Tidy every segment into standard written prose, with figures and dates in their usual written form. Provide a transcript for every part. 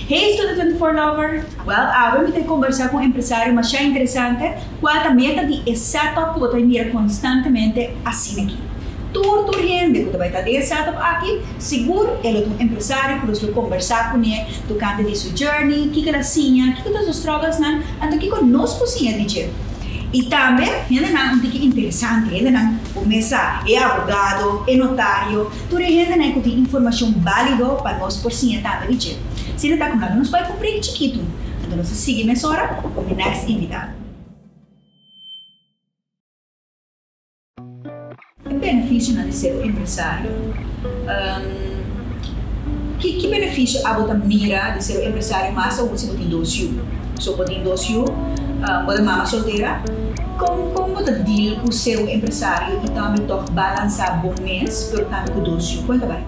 Hey Studio 24 lover! Well, awe mi ta kombersá ku un empresario masha interesante, kual ta meta di e setup ku bo ta mira konstantemente asina aki. Tur tur hende ku ta bai ta den e setup aki, sigur e lo ta un empresario ku nos lo kombersá kuné tokante di su journey, kiko el a siña, kiko ta su strugglesnan, anto kiko nos por siña di dje. I tambe hendenan un tiki interesante, hendenan ku mes sa, e abogado, e notario, Tur e hendenan ku tin informashon bálido pa nos por siña tambe di dje. Asina ta ku laga nos bai ku un break chikitu, anto nos ta sigui mesora ku mi next invitado. E benefisionan di ser un empresario. Ki ki benefisio abo ta mira di ser un empresario mas aun si bo tin dos yu? So bo tin dos yu, bo ta mama soltera? Kon kon bo ta deal ku ser un empresario i tambe tòg balansá bo mes pero tambe ku dos yu? Kon e ta bai?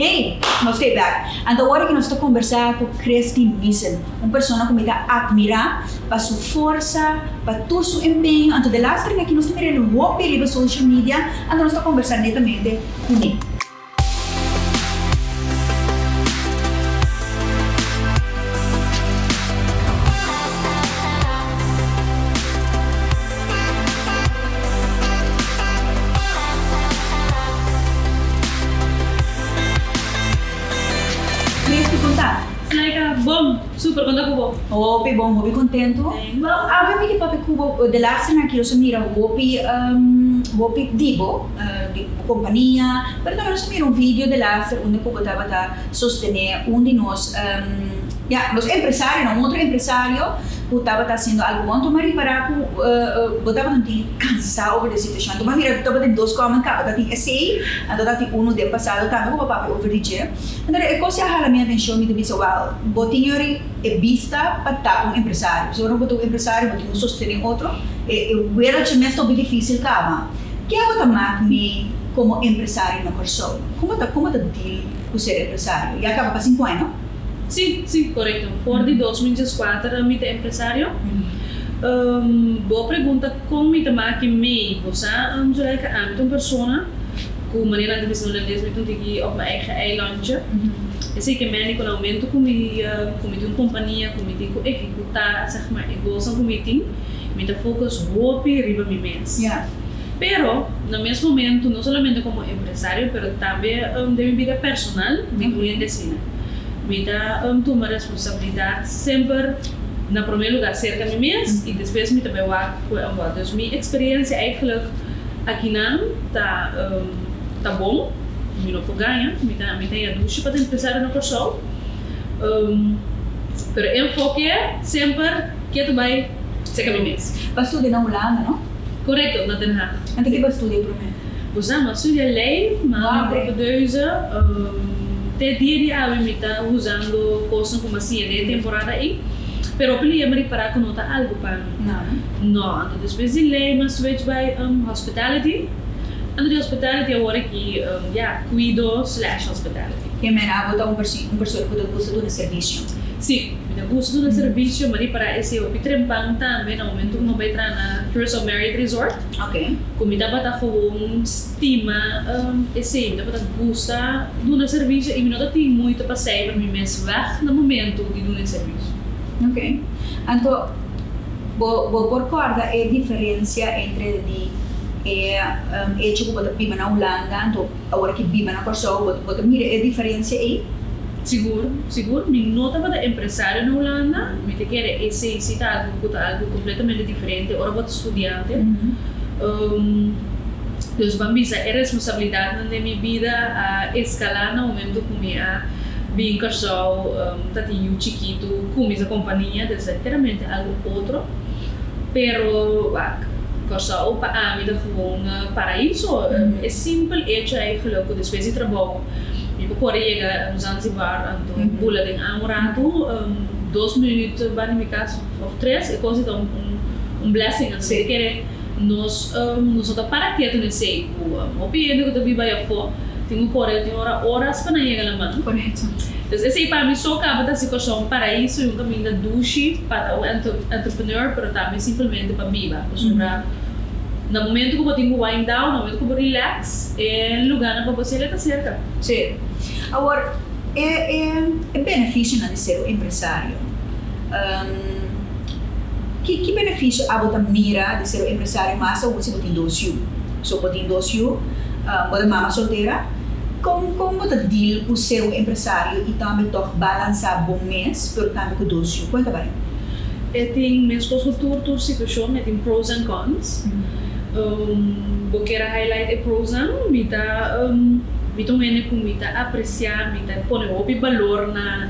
Hey, nos ta bek. Anto awor aki nos ta kombersá ku Christy Nissen, un persona ku mi ta atmirá pa su forsa, pa tur su empeño. Anto de laster aki nos ta mira el hopi riba social media, anto nos ta kombersá netamente kuné. Christy kon ta? Slaika, Bon, super, kon ta ku bo? Hopi bon, hopi kontentu. Well, awe mi ke papia ku bo de laatste na ki nos a mira hopi hopi di bo, di bo kompania, pero tambe nos a mira un video de laatste unda ku bo tabata sostené un di nos, ya, nos empresarionan, un otro empresario ku tabata hasiendo algu bon. Anto mi a ripará ku bo tabata un tin kansá over di e situashon. Anto mi a mira tabatin dos kòmen kaba, tabatin esei, anto tabatin unu den pasado tambe ku bo papia over di dje. Anto e kos a hala mi atenshon, mi ta bisa, wèl, bo tin yori e bista pa ta un empresario. Pasobra ora bo ta un empresario bo tin ku sostené otro, e wereldje mes ta hopi difísil kaba. Ke bo ta mak mi komo empresario na Kòrsou? Komo ta komo ta deal ku ser empresario? Ya kaba pa sinku aña, no? Sí, sí, korekto. For di 2014 mi ta empresario. Bo pregunta kon mi ta maki mei. Bo sa, Zuleika, ami ta un persona ku manera nan ta bisa na holandes mi ta un tiki op mi eigen eilandje. Esei ke meni ku na momento ku mi ku mi tin un kompania ku mi tin ku ehekutá sèg maar e goalsnan ku mi tin, mi ta focus hopi riba mi mes. Pero, na mes momento, no solamente como empresario, pero tambe den mi bida personal, mi un hende asina. Mi ta tuma responsabilidad semper na prome lugar cerca mi mes y despues mi ta bay wak cu e anbod. Dus mi experiencia eigenlijk akinan ta ta bon, mi no por gaña, mi ta mi ta yadushi pa ta empresario na Corsou. Pero e enfoke semper ke ta bay cerca mi mes. Bo a studia na Hulanda, no? Korekto, na Den Haag. Anto ki bo a studia promé? Bo sa, mi a studia lei, ma mi propedeuse. Te dia di awe mi ta usando kosnan ku mi a siña den e temporada ei. Pero hopi lia mi ripará ku no ta algu pa mi. No. No, anto despues di lei mi a switch bai hospitality. Anto di hospitality awor aki, ya, kuido slash hospitality. Ke mera abo ta un persona ku ta gusta duna servisio? Sí, mi ta gusta duna servisio, ma ripará esei hopi trempan tambe na momento ku mi a bai traha na Curaçao Marriott Resort. Ku mi tabata gewoon stima esei, mi tabata gusta duna servisio i mi no ta tin moeite pa cijfer mi mes wèg na momento di duna e servisio. Ok. Anto bo bo por kòrda e diferensia entre di e echo ku bo ta biba na Hulanda anto awor ki biba na Kòrsou, bo bo ta mira e diferensia ei? Sigur, sigur. Mi no tabata empresario na Hulanda. Mi ta kere esei si ta algu ku ta algu kompletamente diferente ora bo ta studiante. Dus ban bisa e responsabilidatnan den mi bida a eskalá na momento ku mi a. Bin Kòrsou, tatin yu chikitu, kuminsá kompania, dus enteramente algu otro. Pero wak, Kòrsou pa ami ta gewoon paraiso. E simpel hecho eigenlijk ku despues di trabou mi por kore yega Zanzibar anto bula den un ratu, 2 minuut banda mi kas of 3, e kos ta un blessing. Anto mi kere nos no ta para ketu nesei ku hopi hende ku ta biba ayafó tin ku kore tin ora horas pa nan yega laman. Dus esei pa mi so kaba ta hasi Kòrsou un paraiso i un kaminda dushi pa ta un entrepreneur, pero tambe simplemente pa biba. Pasobra na momento ku bo tin ku wind down, na momento ku bo relax, e lugánan pa bo hasié ta serka. Sí. Awor, e benefisionan di ser un empresario. Ki benefisio abo ta mira di ser un empresario mas aun si bo tin dos yu? So bo tin dos yu, bo ta mama soltera, kon bo ta deal ku ser un empresario i tambe tòg balansá bo mes pero tambe ku dos yu? Kuenta bai. E tin meskos ku tur situashon, e tin pros and cons. Bo kier a highlight e prosnan, mi ta un hende ku mi ta apresiá, mi ta pone hopi balor na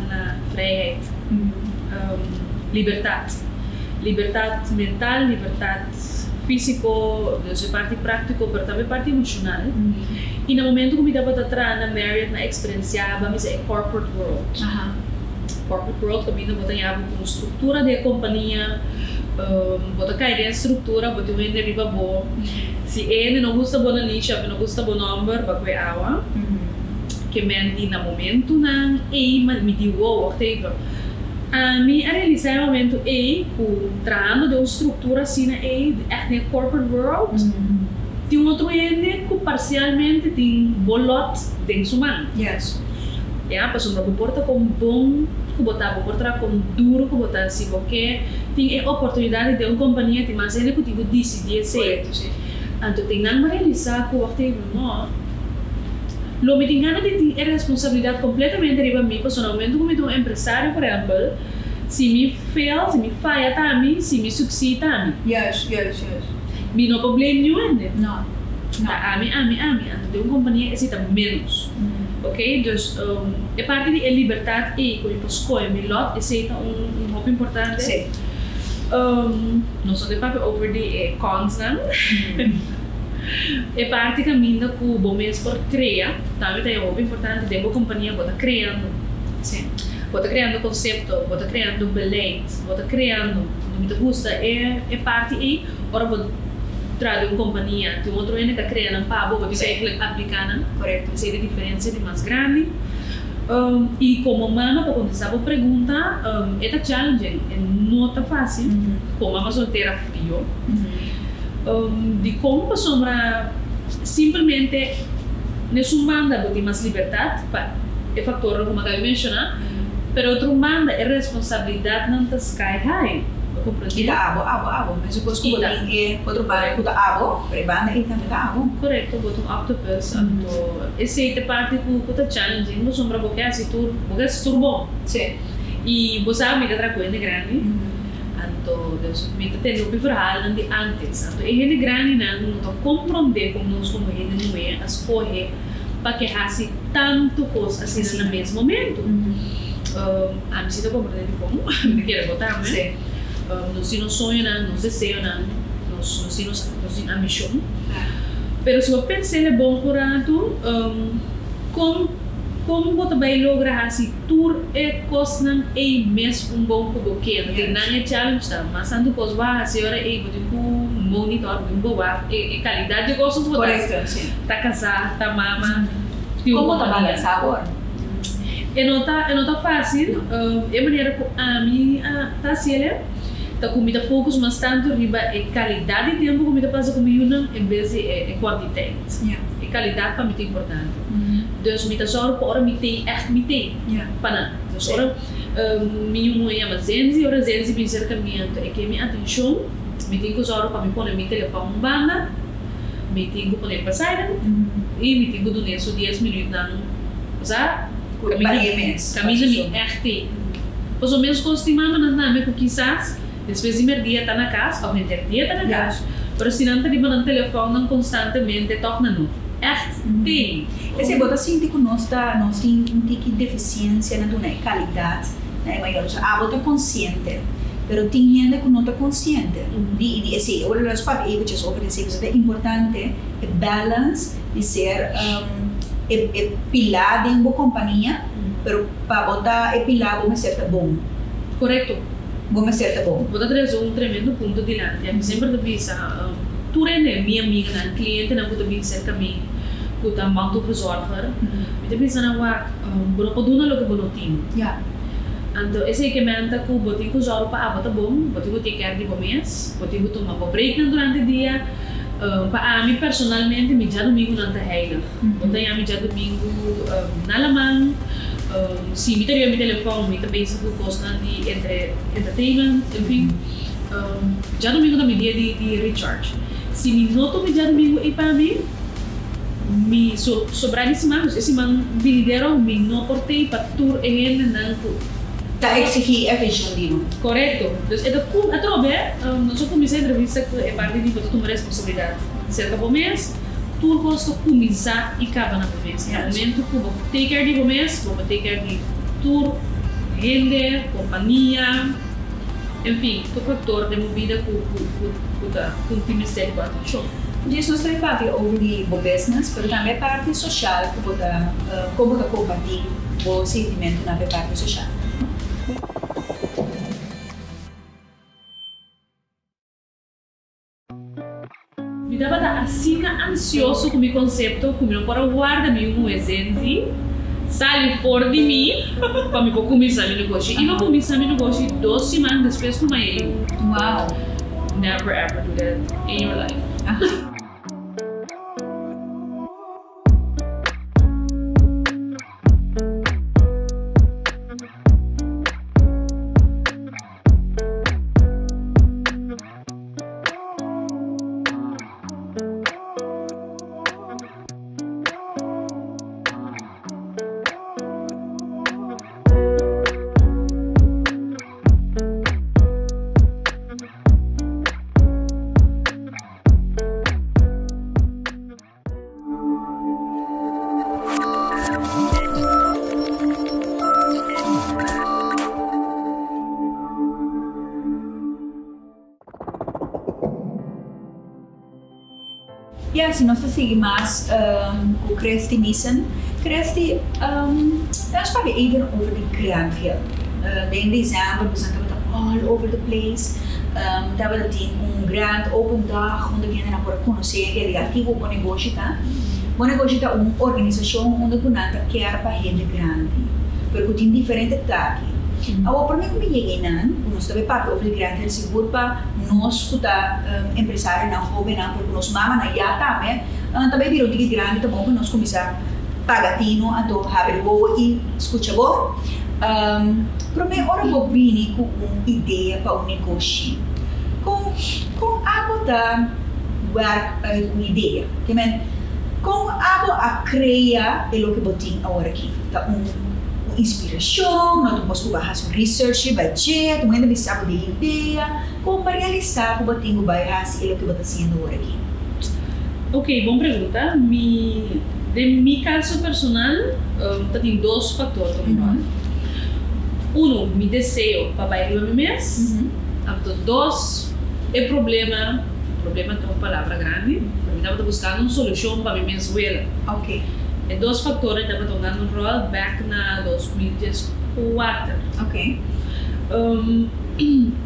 vrijheid. Libertat. Libertat mental, libertat físiko, dus e parti práktiko, pero tambe parti emoshonal. I na momento ku mi tabata traha na Marriott, mi a eksperensiá, mi bisa, e corporate world. Corporate world kaminda bo ta yaba ku struktura di e kompania, bo ta kai den struktura, bo tin un hende riba bo. Si e hende no gusta bo nanishi òf no gusta bo nòmber, bo kue awa. Ke men di na momentunan ei mi di, "Wow, wacht even." Ami a realisá e momento ei ku trahando den un struktura asina ei, echt den e corporate world, tin un otro hende ku parsialmente tin bo lot den su man. Ja, pasobra bo por ta kon bon ku bo ta, bo por traha kon duro ku bo ta, si bo ke tin e oportunidat di den un kompania, tin mas hende ku tin ku disidí esei. Anto tin nan a realisá ku, wacht even, no. Lo mi tin gana di tin e responsabilidat kompletamente riba mi, pasobra na momento ku mi ta un empresario, por ehèmpel, si mi fail, si mi faya ta mi, si mi succeed ta mi. Juist, juist, juist. Mi no por blame niun hende. No. No. Ta ami, ami, ami. Anto den un kompania esei ta menos. Ok, dus e parti di e libertat ei ku mi por skohe mi lot, esei ta un hopi importante. Nos no ta papia over di e consnan. E parti kaminda ku bo mes por krea, tambe ta hopi importante den bo kompania, bo ta kreando. Bo ta kreando konsepto, bo ta kreando beleid, bo ta kreando. Mi ta gusta e parti ei, ora bo traha den un kompania, tin otro hende ku a krea nan pa bo, bo tin ku eigenlijk apliká nan. Esei ta e diferensia di mas grandi. I komo mama, pa kontestá bo pregunta, e ta challenging, e no ta fásil. Komo mama soltera pió. Dikon? Pasobra simplemente nesun banda bo tin mas libertat pa e faktornan ku mi a kaba di menshoná, pero otro banda e responsabilidatnan ta sky high. Bo komprendé? I ta abo, abo, abo. Mesun kos ku bo tin e otro banda ku ta abo, pero e banda ei tambe ta abo. Korekto, bo ta un octopus, anto esei ta e parti ku ta challenging pasobra bo ke hasi tur, bo ke hasi tur bon. I bo sa mi ta traha ku hende grandi. Anto, dus mi ta tende hopi verhaalnan di antes. Anto e hende grandinan no ta komprondé kon nos komo hende muhé a skohe pa ke hasi tantu kos asina na mes momento. Ami si ta komprondé dikon, mi ta kere bo tambe. Nos tin nos soñonan, nos deseonan, nos tin nos tin ambishon. Pero si bo pens'é bon un ratu, kon kon bo ta bai logra hasi tur e kosnan ei mes un bon ku bo ke? No tin nan e challenge ta mas tantu kos bo a hasi ora ei bo tin ku monitor, bo tin ku wak e kalidat di kosnan ku bo ta hasi. Ta kasá, ta mama, tin un Kon bo ta kompania. balansá awor? E no ta fásil. E manera ku ami ta hasiel ta ku mi ta focus mas tantu riba e kalidat di tempu ku mi ta pasa ku mi yunan en bes di e kuantitet. E kalidat pa mi ta importante. Dus mi ta sòru pa ora mi tei, ègt mi tei pa nan. Dus ora mi yu muhé yama Zenzi, ora Zenzi bin serka mi anto e ke mi atenshon, mi tin ku sòru pa mi pone mi telefòn un banda, mi tin ku pone pa silent i mi tin ku dun'é su 10 minütnan, osea, kaminda mi ègt tei. Pasobra meskos tin mamanan tambe ku kisas despues di merdia ta na kas òf henter dia ta na kas, pero si nan ta riba nan telefònnan konstantemente tòg nan no ègt tei. Esei bo ta sinti ku nos ta nos tin un tiki defisiensia na duna e kalidat na e mayor. So abo ta konsiente, pero tin hende ku no ta konsiente di di esei. Ora nos papia eventjes over esei pasobra ta importante e balance di ser e e pilá den bo kompania, pero pa bo ta e pilá bo mester ta bon. Korekto. Bo mester ta bon. Bo ta trese un tremendo punto dilanti. Ami semper ta bisa tur hende, mi amiganan, klientenan ku ta bin serka mi ku ta mantelverzorger, mi ta bisa nan wak, bo no por duna loke bo no tin. Anto esei ke menta ku bo tin ku zòru pa abo ta bon, bo tin ku take care di bo mes, bo tin ku tuma bo breaknan durante dia. Pa ami personalmente mi djadumingunan ta heilig. Bo ta yami djadumingu na laman, si mi ta riba mi telefòn mi ta bezig ku kosnan di entertainment, en fin. Djadumingu ta mi dia di recharge. Si mi no tuma e djadumingu ei pa mi, mi sobrá di siman, dus e siman binidero mi no por tei pa tur e hendenan ku. Ta exigí e atencion di no. Korekto. Dus e ta ku atrobe nos a kuminsá entrevista ku e parti di bo ta tuma responsabilidat serka bo mes. Tur kos ta kuminsá i kaba na bo mes. Na momentu ku bo take care di bo mes, bo por take care di tur hende, kompania, en fin, tur faktor den bo bida ku ku ta ku tin mester di bo atenshon. Djis nos ta e papia over di bo business, pero tambe e parti soshal ku bo ta kon bo ta kompartí bo sintimentunan pa e parti soshal. Mi tabata asina ansioso ku mi konsepto ku mi no por a warda mi un esensi sali for di mi pa mi por kuminsá mi negoshi. I mi a kuminsá mi negoshi dos siman despues ku mi a yu. Wow! Never ever do that in your life. Ya, si nos ta sigui mas ku Christy Nissen. Christy, nos papia even over di Grand Hill. Den december boso tabata all over the place. Tabata tin un grand open dag unda kendenan por a konosé en realidad kiko Bo Negoshi ta. Bo Negoshi ta un organisashon unda ku nan ta kier pa hende grandi, pero ku tin diferente taki. Awor promé ku mi yega einan, ku nos ta bai papia over di Grand Hill sigur pa nos ku ta empresarionan hóbennan, pero ku nos mamanan ya tambe ta bai bira un tiki grandi, ta bon pa nos kuminsá paga tino anto habri wowo i skucha bon. Promé ora bo bini ku un idea pa un negoshi, kon kon abo ta wèrk uit un idea? Ke men, kon abo a krea e loke bo tin aworakí? Ta un un inspirashon? No ta un kos ku bo a hasi un research riba dje? Ta un hende bisa bo di e idea? Kon bo a realisá ku bo tin ku bai hasi e loke bo ta hasiendo aworakí? Oké, bon pregunta. Mi, den mi kaso personal, ta tin dos faktor ta un ròl. Uno, mi deseo pa bai riba mi mes. Anto dos, e problema, problema ta un palabra grandi, pero mi tabata buskando un solushon pa mi mes wela. E dos faktornan tabata hungando un ròl bèk na 2014.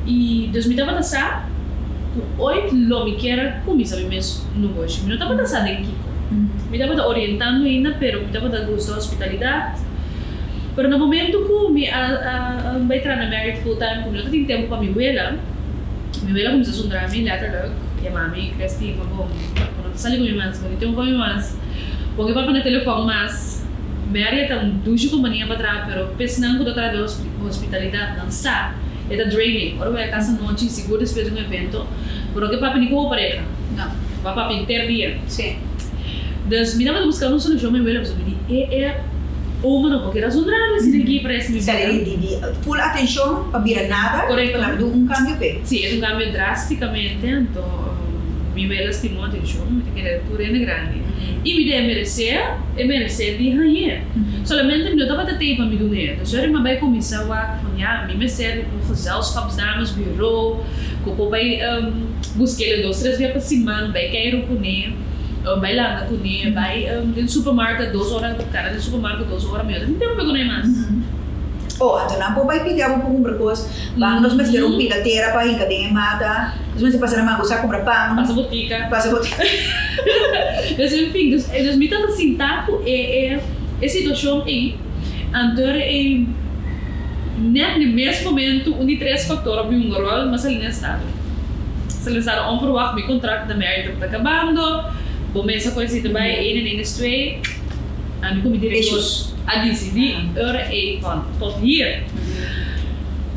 I dus mi tabata sa ku oit lo mi kier a kuminsá mi mes nogoshi. Mi no tabata sa den kiko. Mi tabata orientando ainda, pero mi tabata gusta hospitalidat. Pero na momento ku mi a bai traha na Marriott full time, ku mi no tatin tempu pa mi wela, mi wela kuminsá zundra mi letterlijk, yama mi, Christy, ma bo no ta sali ku mi mas, bo no tin tempu pa mi mas, bo ke papia na telefòn mas. Marriott ta un dushi kompania pa traha, pero pesnan ku ta traha den hospitalidat nan sa e ta draining. Ora bo bai a kas anochi, sigur despues di un evento, bo no ke papia ni ku bo pareha. No. Bo a papia henter dia. Sí. Dus mi tabata buskando un solushon, mi wela pasobra mi di e e oma no por keda zundra mi asina aki pa rest di mi Sali bida. di di full atenshon pa bira nada, Korekto. pa laga un kambio p'e. Sí, e ta un kambio drástikamente, anto mi wela stimó atenshon, mi ta kere tur hende grandi. I mi ta meresé, e meresé di hañ'é. Solamente mi no tabata tei pa mi dun'é. Dus ora mi a bai kuminsá wak van ja, mi mester un gezelschapsdamesbureau ku por bai busk'é dos tres bia pa siman, bai keiru kuné, bai landa kuné, bai den supermarket 2 ora, kana den supermarket 2 ora, mi no tin tempu pa kuné mas. Oh, anto nan por bai pidi abo pa kumpra kos. Ban nos mester un pida tera pa hinka den e mata. Nos mester pasa na Mangusa kumpra pan. Pasa botika. Pasa botika. Dus en fin, dus mi tabata sinta ku e situashon ei. Anto e net na mes momento un di tres faktor a bin un ròl, m'a sali na estado. Sali na estado onverwacht, mi kontrakt na Marriott tabata kabando. Bo mesa ku esei ta bai één en één is twee. Ami ku mi direktor a disidí ora ei van tot hier.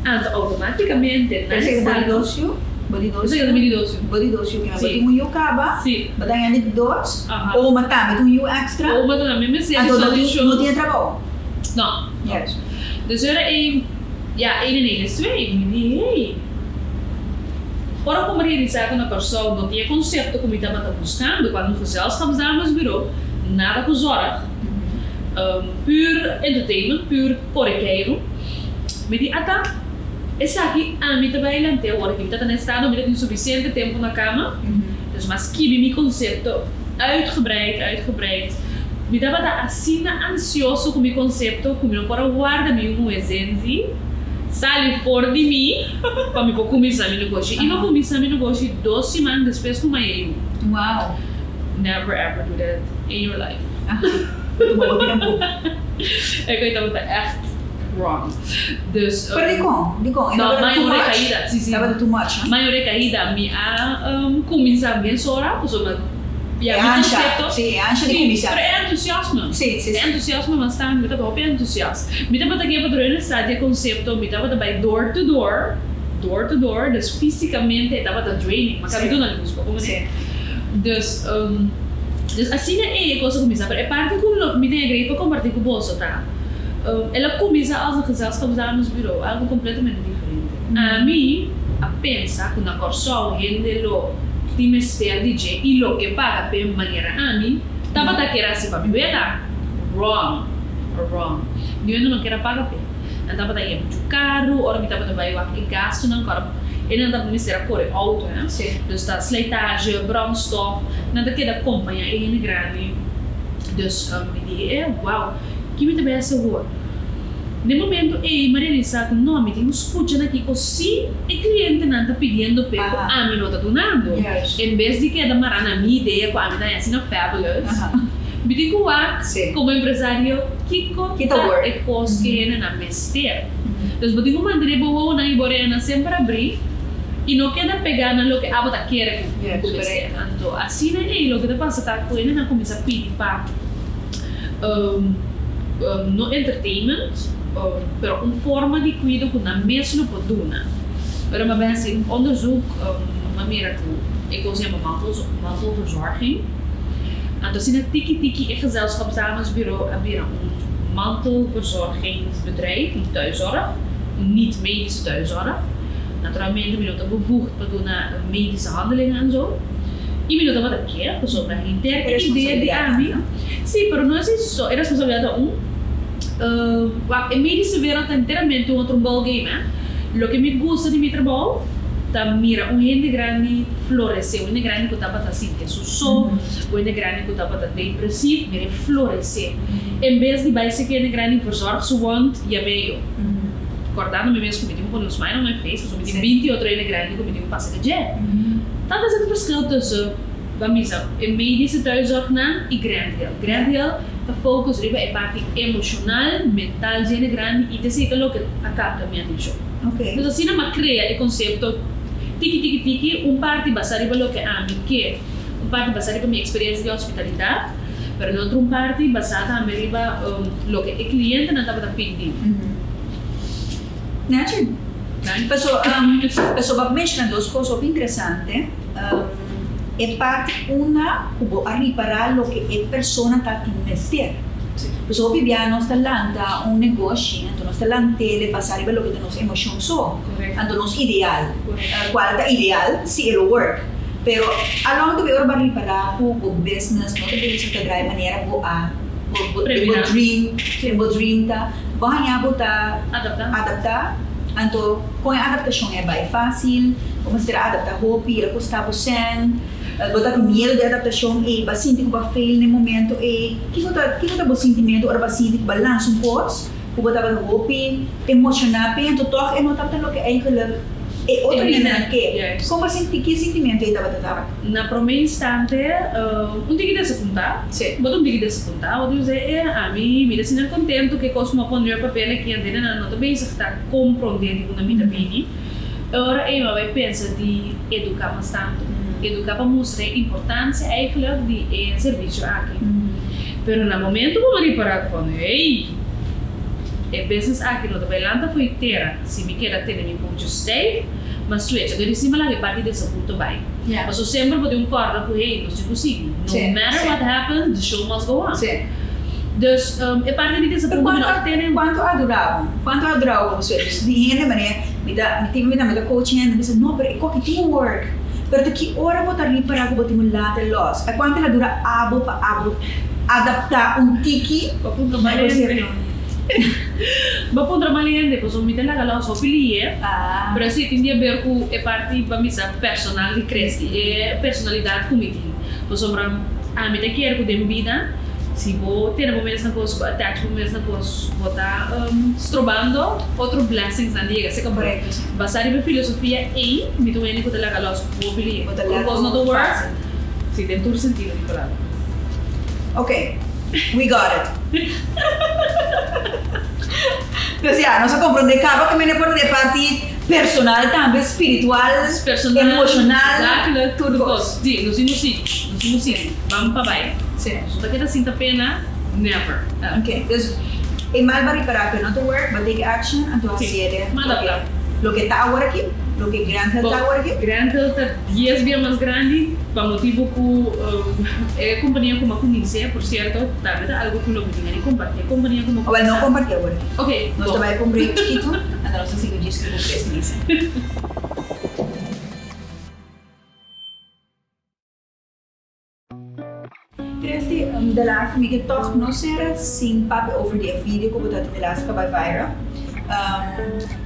Anto outomátikamente na Pensei estado. Bo di dos yu? Bo di dos yu? Mi di dos yu. Bo di dos yu. Si. Bo tin un yu kaba? Si. Bo ta hende dos? O ma tambe tin un yu extra? O ma tambe mester Anto no tin trabou? No. Yes. Dus ora ei, ja, één en één is twee. Mi di, hey. Ora ku mi realisá ku na Kòrsou no tin e konsepto ku mi tabata buskando, kuando un gezelschapsdamesbureau, nada ku zorg, puur entertainment, puur kore keiru. Mi di, ata, esaki ami ta bai lant'é awor ku mi ta na estado, mi ta tin sufisiente tempu na kama. Dus m'a skibi mi konsepto uitgebreid, uitgebreid. Mi tabata asina ansioso ku mi konsepto ku mi no por a warda mi un esensi sali for di mi pa mi por kuminsá mi negoshi. I mi a kuminsá mi negoshi 2 siman despues ku mi a yu. Never ever do that in your life. Tuma bo tempu. Ik tabata echt wrong. Dus, Pero dikon? Dikon? No, Tabata too mayor much. recaída. Si. Tabata too much, huh? Mayor recaída. Mi a kuminsá mesora, pasobra ja, E mi ansha. konsepto. Si, e ansha di kuminsá. Pero e entusiasmo. Si. E entusiasmo mas tantu, mi tabata hopi entusiasta. Mi tabata ke pa sa di konsepto, mi tabata bai door to door, door to door, dus físikamente tabata draining, ma kabi na luz, komo Dus dus asina e kos a kuminsá, pero e parti ku mi tin great pa kompartí ku boso ta. El a kuminsá als een gezelschapsdamesbureau, algo kompletamente diferente. Ami a pensa ku na Kòrsou hende lo tin mester di dje i lo ke paga p'e manera ami tabata kere hasi pa mi weta. Wrong. Wrong. Ni hende no kere paga p'e. Nan tabata yega muchu karu, ora mi tabata bai wak e gastunan, kòrda e nan tabata mester a kore outo, hè. Dus ta slijtage, brandstof, nan ta keda kompañá e hende grandi. Dus mi di, wow, ki mi ta bai hasi awor? Na momento ei, mi a realisá ku no, mi tin ku skucha na kiko si e klientenan ta pidiendo p'e ku ami no ta dunando. En bes di keda mará na mi idea ku ami ta asina fabulous, mi tin ku wak komo empresario kiko Kita ta work. e kos ku hendenan mester. Dus bo tin ku mantené bo wowonan i bo oreanan semper abrí i no keda pegá na loke abo ta kere ku mester. Anto asina ei loke ta pasa ta ku hendenan kuminsá pidi pa no entertainment, pero un forma di kuido ku nan mes lo por duna. Pero mi a bai hasi un onderzoek, mi a mira ku e kos yama mantelverzorging. Anto asina tiki tiki e gezelschapsdamesbureau a bira un mantelverzorgingsbedrijf, un thuiszorg, un niet-medische thuiszorg. Naturalmente mi no ta bevoegd pa duna medische handelingen en zo. I mi no tabata ke, pasobra henter e idea di ami. Si, pero no es so, e responsabilidat ta un. Wak, e medische wereld ta enteramente un otro ballgame, hè. Loke mi gusta di mi trabou ta mira un hende grandi floresé, un hende grandi ku tabata sinti su so, un hende grandi ku tabata depresivo, mira floresé. En bes di bai seki hende grandi verzorg su wond, yam'é yo. Kòrdando mi mes ku mi tin ku pone un smile on my face, pasobra mi tin 20 otro hende grandi ku mi tin ku pasa ku dje. Dat is het verschil tussen, ban bisa, e medische thuiszorgnan i Grand Hill. Grand Hill ta focus riba e parti emoshonal, mental di hende grandi i esei ta loke a kapta mi atenshon. Dus asina m'a krea e konsepto tiki tiki tiki, un parti basá riba loke ami ke, un parti basá riba mi eksperensia di hospitalidat, pero en otro un parti basá tambe riba loke e klientenan tabata pidi. Nachi, paso bo a menshoná dos kos hopi interesante. E parti una ku bo a ripará loke e persona ta tin mester. Paso hopi bia nos ta lanta un negoshi, anto nos ta lant'é basá riba loke ta nos emoshon so. Anto nos ideal. Kual ta ideal si e lo work. Pero along the way, ora bo a ripará ku bo business no ta bezig ta draai manera bo a bo bo Premira. dream, bo dream ta, bo haña bo ta Adaptá. adaptá. Anto kon e adaptashon e bai fásil? Bo mester a adaptá hopi, el a kostá bo sèn? Bo ta tin miedu di adaptashon ei? Bo a sinti ku bo a fail na e momento ei? Kiko ta kiko ta bo sintimentu ora bo a sinti ku bo a lansa un kos ku bo tabata hopi emoshoná p'e anto tòg e no tabata loke eigenlijk e otro hendenan ke? Kon bo a sinti? Ki sintimentu ei tabata tabata? Na promé instante un tiki desapuntá. Bo ta un tiki desapuntá. Bo ta bisa, e ami mi ta sinti kontentu ku e kos ku mi a pone riba papel aki hende nan no ta bezig ta komprondé di unda mi ta bini. E ora ei mi a bai pensa di eduká mas tantu. Eduká pa mustra e importansia eigenlijk di e servisio aki. Pero na momento ku mi a ripará ku hey, e business aki no ta bai lanta fo'i tera si mi keda tene mi pucho stijf, m'a switch. Anto di si mi a laga e parti desapunto bai. Pasobra semper bo tin un kòrda ku hey, nos tin ku sigui. No matter what happens, the show must go on. Dus e parti di desapunto mi no a tene. Kuantu a dura bo? Kuantu a dura bo pa bo switch? Di hende manera mi ta mi tin mi ta coach hende mi bisa no pero e koki tin work pero ta ki ora bo ta ripara ku bo tin un lata los a kuantu el a dura abo pa abo adapta un tiki Bo puntra mal hende bo puntra mal hende pasobra mi ta laga los hopi liye pero si tin di haber ku e parti pa bisa personal di Christy e personalidad ku mi tin pasobra ami ta kier ku den bida Si bo tene bo mes na kos, bo attach bo mes na kos, bo ta strobando otro blessings nan di yega. Seka bo basa riba e filosofia ei, mi ta un hende ku ta laga los hopi lihe. Bo ta Ora let kos no ta go work, fácil. si, den tur sentido di palabra. Ok, we got it. Dus ya, nos a komprondé kaba ku mene por ta di e parti personal tambe, spiritual, Personal, emoshonal, zakelijk, tur tur kos. kos. Si, nos tin ku sigui, nos tin ku sigui. Ban pa bai. Sí. Nos no ta keda sinta pena, never. Ok, dus e mal ba ripará ku e no ta work, ba take action, anto Sí, hasié manda loke, plan. loke ta awor aki, loke Grand Hill Bo, ta awor aki. Grand Hill ta dies bia mas grandi pa motibu ku e kompania ku mi a kumins'é, por sierto, tambe ta algu ku lo mi tin a di kompartí, e kompania ku mi a Wel, no kuminsá. kompartí awor aki. Ok, Nos ta bo. bai pa un break chikitu, anto nos ta sigui djis ku Chris Nielsen. Christy, de laatste mi ke tòg no sera sin papia over di e video ku bo ta tin de laatste pa bai viral.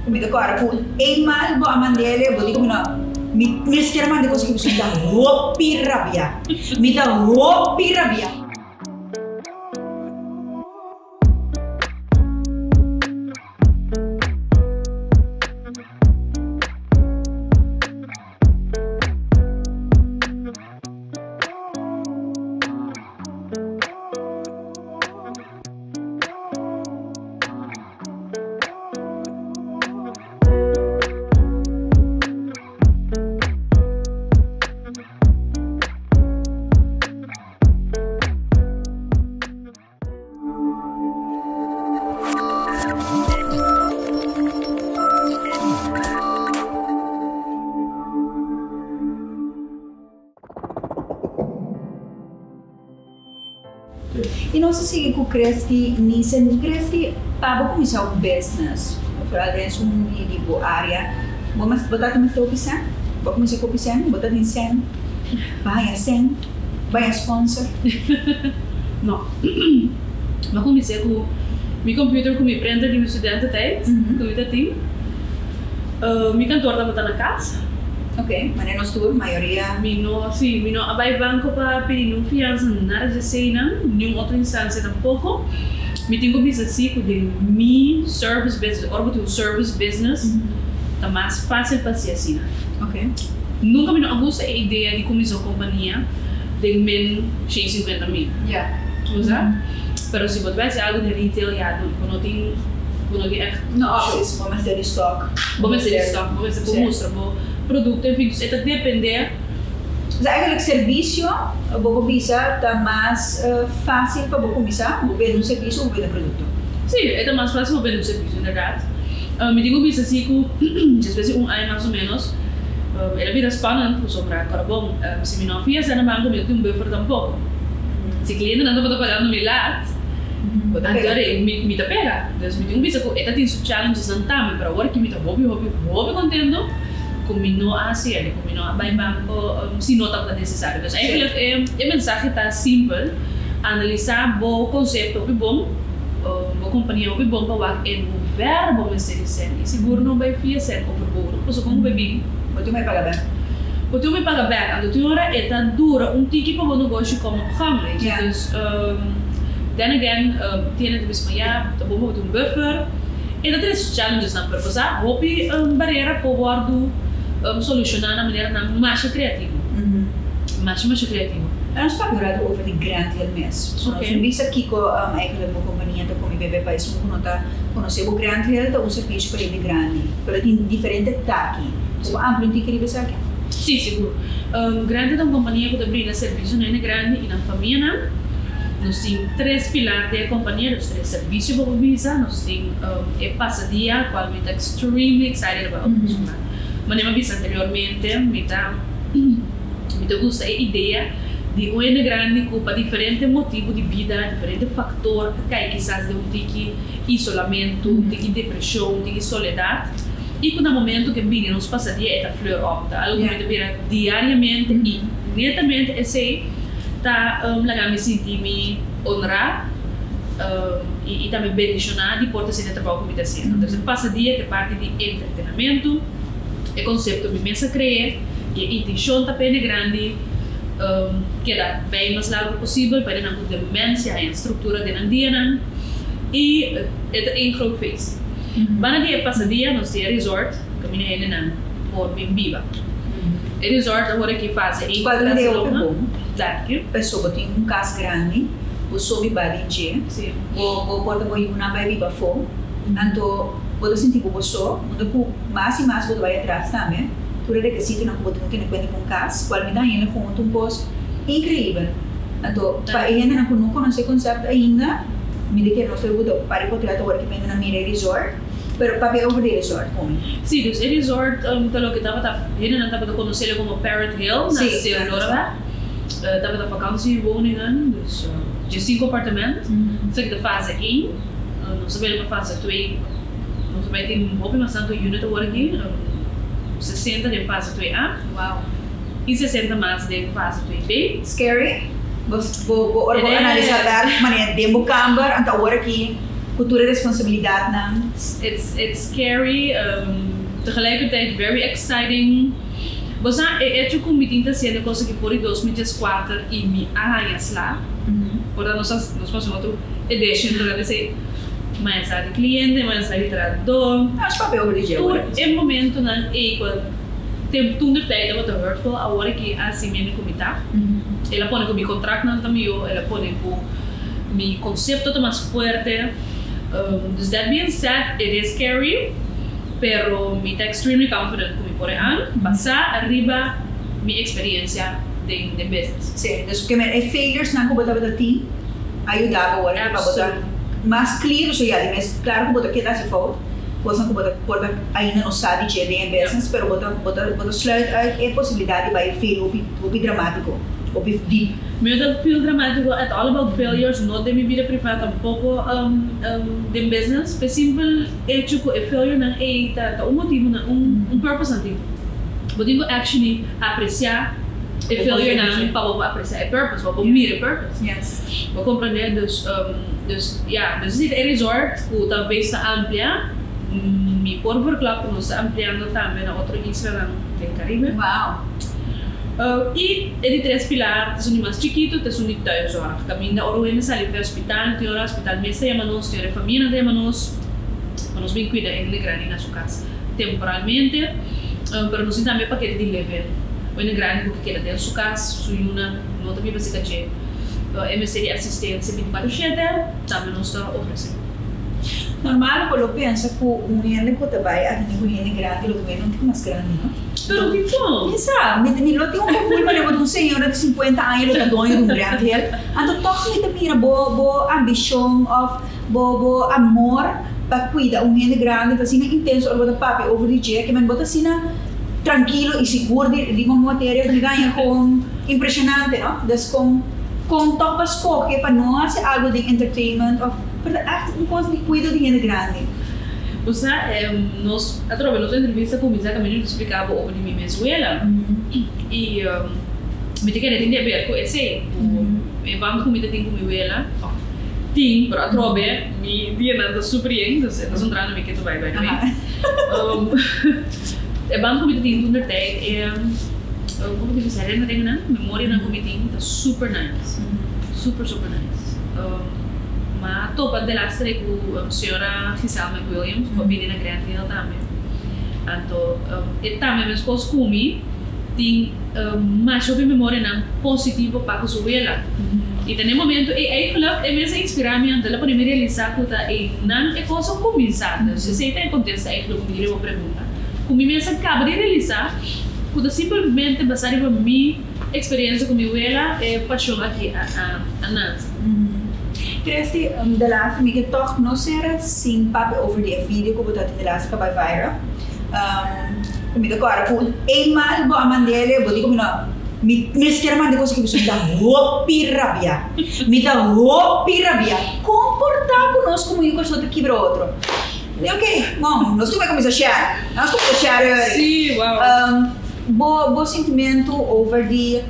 Ku mi ta kòrda ku eenmaal bo a mand'e bo di ku mi no, mi mester a manda e kos aki pasobra mi ta hopi rabia. Mi ta hopi rabia. I nos a sigui ku Christy Nissen. Christy, pa bo kuminsá un business, foral den esun di bo área, bo mester, bo ta mester hopi sèn? Bo a kuminsá ku hopi sèn? Bo ta tin sèn? Bo a haña sèn? Bo a haña sponsor? No. Mi a kuminsá ku mi computer ku mi printer di mi studententijd, ku mi ta tin. Mi kantor tabata na kas. Ok, manera nos tur, mayoria. Mi no, si, mi no a bai banko pa pidi niun fiansa, nada di eseinan, niun otro instansia tampoko. Mi tin ku bisa si ku den mi service business, ora bo tin un service business, ta mas fásil pa hasi asina. Ok. Nunka mi no a gusta e idea di kuminsá un kompania den min 150 mil. Ya. Bo sa? Pero si bo ta bai hasi algu den retail, ya, bo no tin, bo no tin ègt. No opties, bo mester di stock. Bo mester di stock, bo mester por mustra bo producto, en fin, dus e ta depende. Dus eigenlijk servicio, bo por bisa, ta mas facil pa bo cuminsa, bo bende un servicio of bo bende un producto? Si, e ta mas facil bo bende un servicio inderdaad. Mi tin cu bisa si cu despues di un aña mas o menos, el a bira spannend pasobra ora bon, si mi no a fia sena banco mi no tin un buffer tampoco. Si clientenan tabata pagando mi laat, anto mi ta pega. Dus mi tin un bisa ku e ta tin su challengesnan tambe, pero awor aki mi ta hopi hopi hopi kontento. Ku mi no a hasi el, ku mi no a bai banko si no tabata nesesario. Dus eigenlijk e mensahe ta simpel, analisá bo konsepto hopi bon, bo kompania hopi bon pa wak en hoever bo mester di sèn i sigur no bai fia sèn overbodig pasobra kon ku bai bin. Bo tin bai paga bèk. Bo tin bai paga bèk, anto tin ora e ta dura un tiki pa bo negoshi kòm op gang, weet je. Dus then again tiene ta bisa ya ta bon pa bo tin un buffer. E ta trese su challengesnan, pero pasá hopi barera por wòrdu solushoná na maneranan masha kreativo. Masha masha kreativo. Nos papia un ratu over di Grand Hill mes. So nos un bisa kiko eigenlijk bo kompania ta komi bebe pa esun ku no ta konosé bo. Grand Hill ta un servisio pa hende grandi, pero tin diferente taki. Bo por amplia un tiki riba esaki? Sí, sigur. Grand Hill ta un kompania ku ta brinda servisio na hende grandi i nan famianan. Nos tin tres pilar den e kompania, dus tres servisio bo por bisa. Nos tin e pasadia, kual mi ta extremely excited about. Manera mi a bisa anteriormente, mi ta mi ta gusta e idea di un hende grandi ku pa diferente motibu di bida, diferente faktor a kai kisas den un tiki isolamentu, un tiki depreshon, un tiki soledat i ku na momentu ke bini nos pasadia e ta fleur op. Ta algu ku mi ta mira diariamente i netamente esei ta laga mi sinti mi honrá i tambe bendishoná di por ta haciendo e trabou ku mi ta haciendo. Entonces e pasadia ta e parti di entretenamentu, e konsepto mi mes a krea i e intenshon ta pa hende grandi keda bij mas largu posibel, pa hendenan ku demensia haña struktura den nan dianan i e ta één groot feest. Banda di e pasadia nos tin e resort kaminda hendenan por bin biba. E resort awor aki fase één Cual ta idea hopi Barcelona. bon. Danki. Pasobra bo tin un kas grandi, bo so biba den dje, bo bo por ta bo yunan bai biba afó, anto bo ta sinti ku bo so, unda ku mas i mas bo ta bai atras tambe, tur e rekisitonan ku bo tin ku tene kuenta pa un kas, kual mi ta haña huntu un kos inkreibel. Anto pa e hendenan ku no konosé e konsèpto ainda, mi ta kere nos ta gusta un par di potrèt awor ki pa hendenan mira e resort, pero papia over di e resort ku mi. Sí, dus e resort ta loke tabata, hendenan tabata konosé komo Parrot Hill na Seru Dorada. Tabata vakantiewoningen, dus 15 apartement. Esaki ta fase 1. Nos a bini pa fase 2. Nos a bai tin hopi mas tantu unit awor aki, 60 den fase 2A. Wow. I 60 mas den fase 2B. Scary? Bo bo ora bo analisa bek manera den bo kamber anto awor aki ku tur e responsabilidatnan. It's scary, tegelijkertijd very exciting. Bo sa e echo ku mi tin ta hasiendo e kos aki for di 2014 i mi a haña sla, por ta nos a nos pasa un otro edition durante esei, mi a sa di kliente, mi a sa di trahadó. Nos papia over di dje Tur awor. e momentonan ei ku tem toen der tijd tabata hurtful, awor aki a hasi mi ku mi ta. El a pone ku mi kontraktnan ta mihó, el a pone ku mi konsepto ta mas fuerte. Dus that being said, it is scary. Pero mi ta extremely confident cu mi por e an basa riba mi experiencia den den business. Sí, dus ke men e failures nan cu bo tabata tin a yuda bo awor pa bo ta mas clear, so ya di mes claro cu bo ta keda haci fout, cosnan cu bo ta por ta ainda no sa di dje den e business, pero bo ta bo ta bo ta sluit uit e posibilidad di bai fail hopi hopi dramatico, hopi diep. Mi no ta feel dramatico at all about failures, no den mi bida priva tampoco den business, p'e simpel Hecho ku e failurenan ei ta ta un motibu nan un un purpose nan tin. Bo tin ku actually apresiá e failurenan pa bo por apresiá e purpose, pa bo por mira e purpose. Bo komprendé? Dus dus ya, dus esei ta e resort ku ta bes ta amplia. Mi por verklap ku nos ta ampliando tambe na otro islanan den Karibe. I e di tres pilar ta esun di mas chikitu, ta esun di thuiszorg. Kaminda ora un hende sali for hospital, tin ora hospital mes ta yama nos, tin ora e famianan ta yama nos pa nos bin kuida e hende grandi na su kas temporalmente. Pero nos tin tambe e pakete di live-in. Un hende grandi ku ke keda den su kas, su yunan no ta biba serka dje, e mester di asistensia 24/7, tambe nos ta ofresé. Normal bo lo pensa ku un hende ku ta bai atendé ku hende grandi lo ta bai no tin mas grandi no. Pero dikon? Mi sa, mi mi lo tin un gevoel manera bo ta un señora di 50 aña lo ta doño di un Grand Hill. Anto tòg mi ta mira bo bo ambishon òf bo bo amor pa kuida un hende grandi ta asina intenso ora bo ta papia over di dje ke men bo ta asina trankilo i sigur di di bo materia ku mi ta haña kon impreshonante no. Dus kon kon tòg bo a skohe pa no hasi algu den entertainment òf pero ta ègt un kos di kuido di hende grandi. Bo sa, nos, atrobe, nos entrevista kuminsá kaminda mi splika bo over di mi mes wela. I mi ta kere tin di haber ku esei. E band ku mi ta tin ku mi wela, of tin, pero atrobe mi dianan ta super yen, dus e ta zundrando mi ketu bai, by the way. E band ku mi ta tin toentertijd, e, kon mi ta bisa, herinneringennan, memorianan ku mi tin ta super nice. Super, super nice. Ma topa delaster ku señora Giselle McWilliams, ku a bini na Grand Hill tambe. Anto e tambe meskos ku mi tin masha hopi memorianan positivo pa ku su wela. I ta na e momento ei eigenlijk e mes a inspirá mi, anto el a pone mi realisá ku ta einan e kos a kuminsá. Dus esei ta e kontesta eigenlijk ku mi riba bo pregunta. Ku mi mes a kaba di realisá ku ta simplemente basá riba mi eksperensia ku mi wela e pashon aki a nase. Christy, de laatste mi ke tòg no sera sin papia over di e video ku bo ta tin de laatste ku a bai viral. Ku mi ta kòrda ku eenmaal bo a mand'e bo di ku mi no, mi mester a manda e kos aki pasobra mi ta hopi rabia. Mi ta hopi rabia. Kon por ta ku nos komo yu Kòrsou ta kibra otro? Mi ok, bon, nos tur bai kuminsá share. Nos kuminsá share ori. Sí, wow. Bo sintimentu over di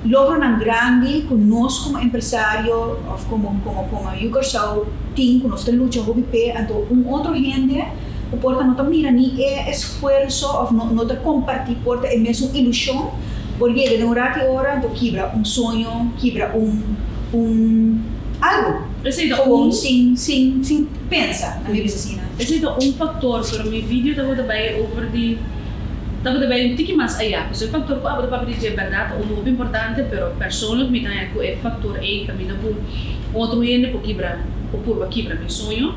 logronan grandi ku nos komo empresario òf komo komo komo yu Kòrsou tin ku nos ta lucha hopi p'e, anto un otro hende ku por ta no ta mira ni e esfuerso òf no no ta kompartí por ta e mesun ilushon por yega den un rati ora anto kibra un soño, kibra un un algu Esei ta gewoon un. sin sin sin pensa, na mi bisa asina. Esei ta un faktor, pero mi video tabata bai over di tabata bai un tiki mas ayá. Pasobra e faktor ku abo ta papia di dje bèrdat ta unu hopi importante, pero persoonlijk mi ta haña ku e faktor ei kaminda ku un otro hende por kibra por purba kibra mi soño.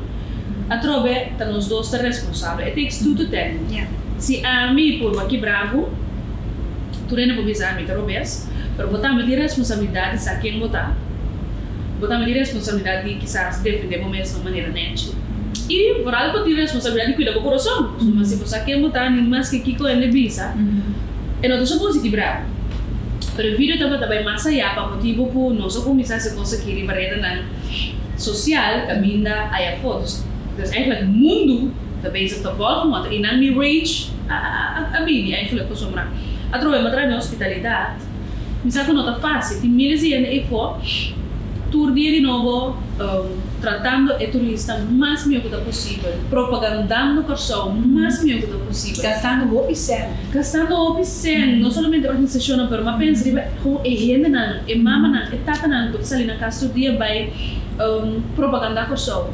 Atrobe ta nos dos ta responsabel. It takes two to tango. Si ami purba kibra bo, tur hende por bisa ami ta robes, pero bo tambe tin responsabilidat di sa ken bo ta. Bo tambe tin responsabilidat di kisas defende bo mes na un manera nechi. I vooral bo tin responsabilidat di kuida bo kurason. Pasobra si bo sa ken bo ta, ni maske kiko hende bisa, e no ta supos di kibra bo. Pero e video tabata bai mas ayá pa motibu ku nos a kuminsá hasi kos aki riba redenan sosial kaminda aya afó. Dus, dus eigenlijk mundu ta bezig ta volg mi, want einan mi rage a bini eigenlijk pasobra atrobe mi a traha den hospitalidat. Mi sa ku no ta fásil. Tin miles di hende ei for tur dia di nobo tratando e turista mas mihó ku ta posibel, propagandando Kòrsou mas mihó ku ta posibel. Gastando hopi sèn. Gastando hopi sèn, no solamente organisashonnan, pero mi a pensa riba kon e hendenan, e mamanan, e tatanan ku ta sali na kas tur dia bai propagandá Kòrsou.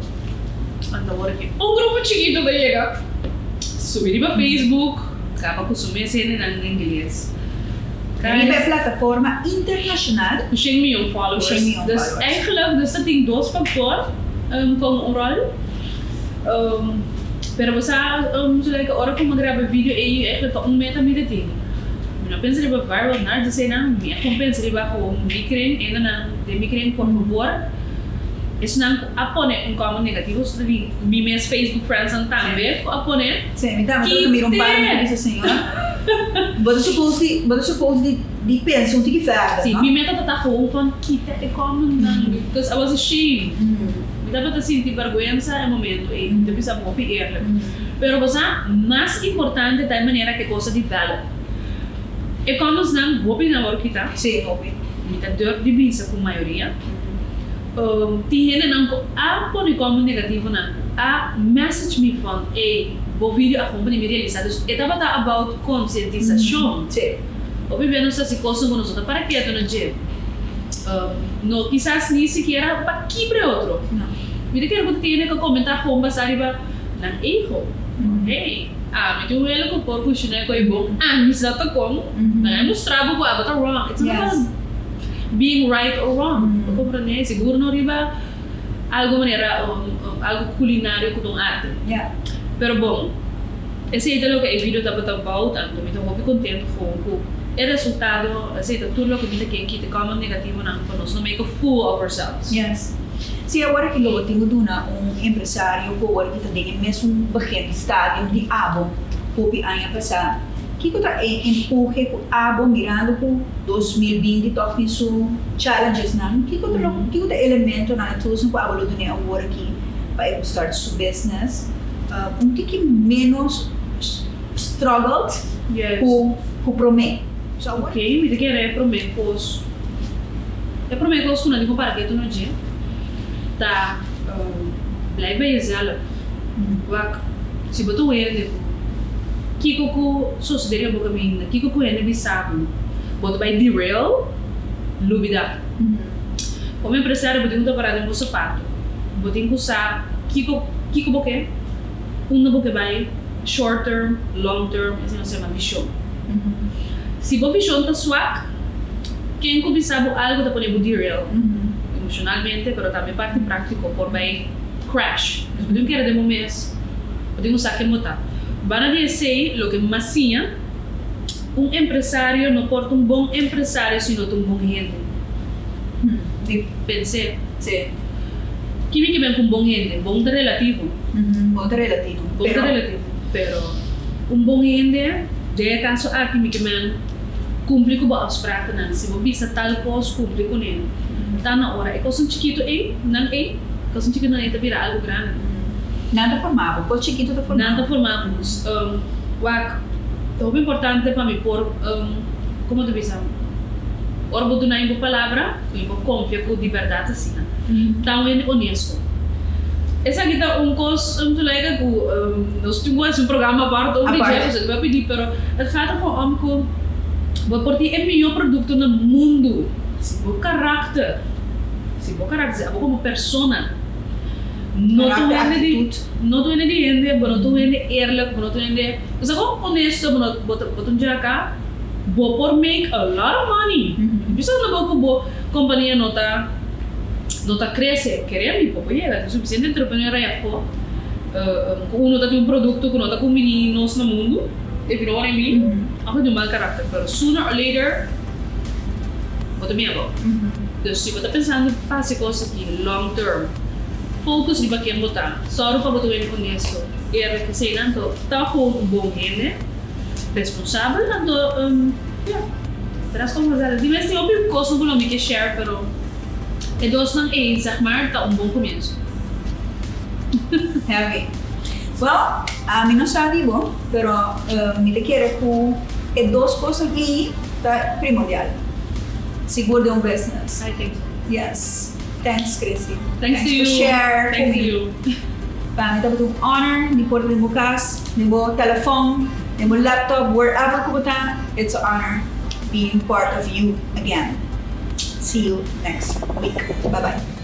Anto awor aki un grupo chikitu ta yega, subi riba Facebook, kaba ku su mes hendenan den ingles. Riba e plataforma internashonal. Ku shen mion followers. Ku shen mion Dus followers. Eigenlijk dus ta tin dos faktor komo un ròl. Pero bo sa, Zuleika, ora ku mi a graba e video ei eigenlijk ta un meta mi ta tin. Mi no pensa riba viral nada di eseinan, mi a kon pensa riba gewoon mi kren, hendenan den mi kren por fabor esnan ku a pone un comment negativo, so ta di mi mes Facebook friendsnan tambe ku a pone. Sí, mi tambe tabata mira un par mi ta bisa, Señor, bo ta suppose di, bo ta suppose di, di pensa un tiki verder, Sí, no? mi meta ta gewoon van kita e commentnan, because I was ashamed. Mi tabata sinti bergwensa e momento ei, mi ta bisa bo hopi eerlijk. Pero bo sa, mas importante ta e manera ku e kos a develop. E commentsnan hopi nan wòrdu kita. Sí, hopi. Mi ta durf di bisa ku mayoria. Tin hendenan ku a pone comment negativonan ku a message mi van ey, bo video a gewoon pone mi realisa. Dus e tabata about konsientisashon. Sí. Hopi bia nos ta hasi kosnan ku nos no ta para ketu na dje. No kisas ni sikiera pa kibra e otro. No. Mi ta kere ku ta tin hende ku a komentá gewoon basá riba nan ego. Hey, ami tin un welo ku por kushiná ku e bon, ami sa ta kon. Nan a mustra bo ku abo ta wrong. It's not about being right or wrong. Bo komprendé? Sigur no riba algu manera algu kulinario ku ta un arte. Pero bon, esei ta loke e video tabata about, anto mi ta hopi kontentu gewoon ku e resultado. Esei ta tur loke mi ta ke kita comment negativonan pa nos no make a fool of ourselves. Yes. Si awor aki lo bo tin ku duna un empresario ku awor aki ta den e mesun begin stadium di abo hopi aña pasá, kiko ta e empuhe ku abo mirando ku 2020 tòg tin su challengesnan, kiko ta lo kiko ta e elementonan, e toolsnan ku abo lo dun'é awor aki pa e por start su business? un tiki menos struggled ku promé. So, Ok, mi ta kere promé kos. E promé kos ku nan di kompara ketu no dje ta blijf bij jezelf. Wak, si bo ta wende ku kiko ku sosodé riba bo kaminda, kiko ku hende bisa bo, bo ta bai derail, lubidá. Komo empresario bo tin ku ta pará den bo sapato. Bo tin ku sa kiko kiko bo ke, unda bo ke bai, short term, long term, esei nos yama vishon. Si bo vishon ta swak, ken ku bisa bo algu ta pone bo derail emoshonalmente, pero tambe parti práktiko por bai crash. Dus bo tin ku kere den bo mes, bo tin ku sa ken bo ta. Banda di esei, loke mas siña, un empresario no por ta un bon empresario si no ta un bon hende. Pens'é. Ki mi ke ben ku un bon hende? Bon ta relativo. Bon ta relativo. Bon ta relativo. Pero un bon hende, den e kaso aki mi ke men kumpli ku bo afsprakennan. Si bo bisa tal kos, kumpli kuné. Ta na ora. E kosnan chikitu ei, nan ei, kosnan chikitunan ei ta bira algu grandi. Nan ta forma bo. Kos chikitu ta forma bo. Nan ta forma bo. Wak, ta hopi importante pa mi por, komo ta bisa, ora bo duna bo palabra, ku bo konfia ku di bèrdat asina. Ta un hende onesto. Esaki ta un kos, Zuleika, ku nos tin ku hasi un programa apart over di dje, pasobra bo a pidi, pero het gaat er gewoon om ku bo por tin e mihó produkto na mundu, si bo karakter, si bo karakter, si abo komo persona no ta un hende di, no ta un hende di hende, bo no ta un hende eerlijk, bo no ta un hende, bo sa kon onesto, bo no, bo ta, bo ta un djaka, bo por make a lot of money. Bisa no bo ku bo kompania no ta no ta krese, kere mi poko yega, tin sufisiente entrepreneur ei afó ku uno ta tin un produkto ku no ta kumbiní nos na mundu, if you know what I mean, òf ta tin un mal karakter, pero sooner or later bo ta bin abou. Dus si bo ta pensando pa hasi kos aki long term, focus riba ken bo ta, sòru pa bo ta wende honesto, eerlijk, eseinan anto ta gewoon un bon hende. Responsabel anto ya tras con Gonzales di mes tin hopi cosnan cu lo mi ke share pero e dosnan ey zeg maar ta un bon comienzo. Heavy. Well, ami no sa di bo, pero mi ta kere cu e dos cosnan ey ta primordial. Sigur den un business. I think so. Yes. Thanks Christy. Thanks to you. Thanks for share cu mi. Thanks to you. Pa mi tabata un honor di por ta den bo cas, den bo telefon, den bo laptop, wherever cu bo ta, it's a honor being part of you again. See you next week. Bye bye.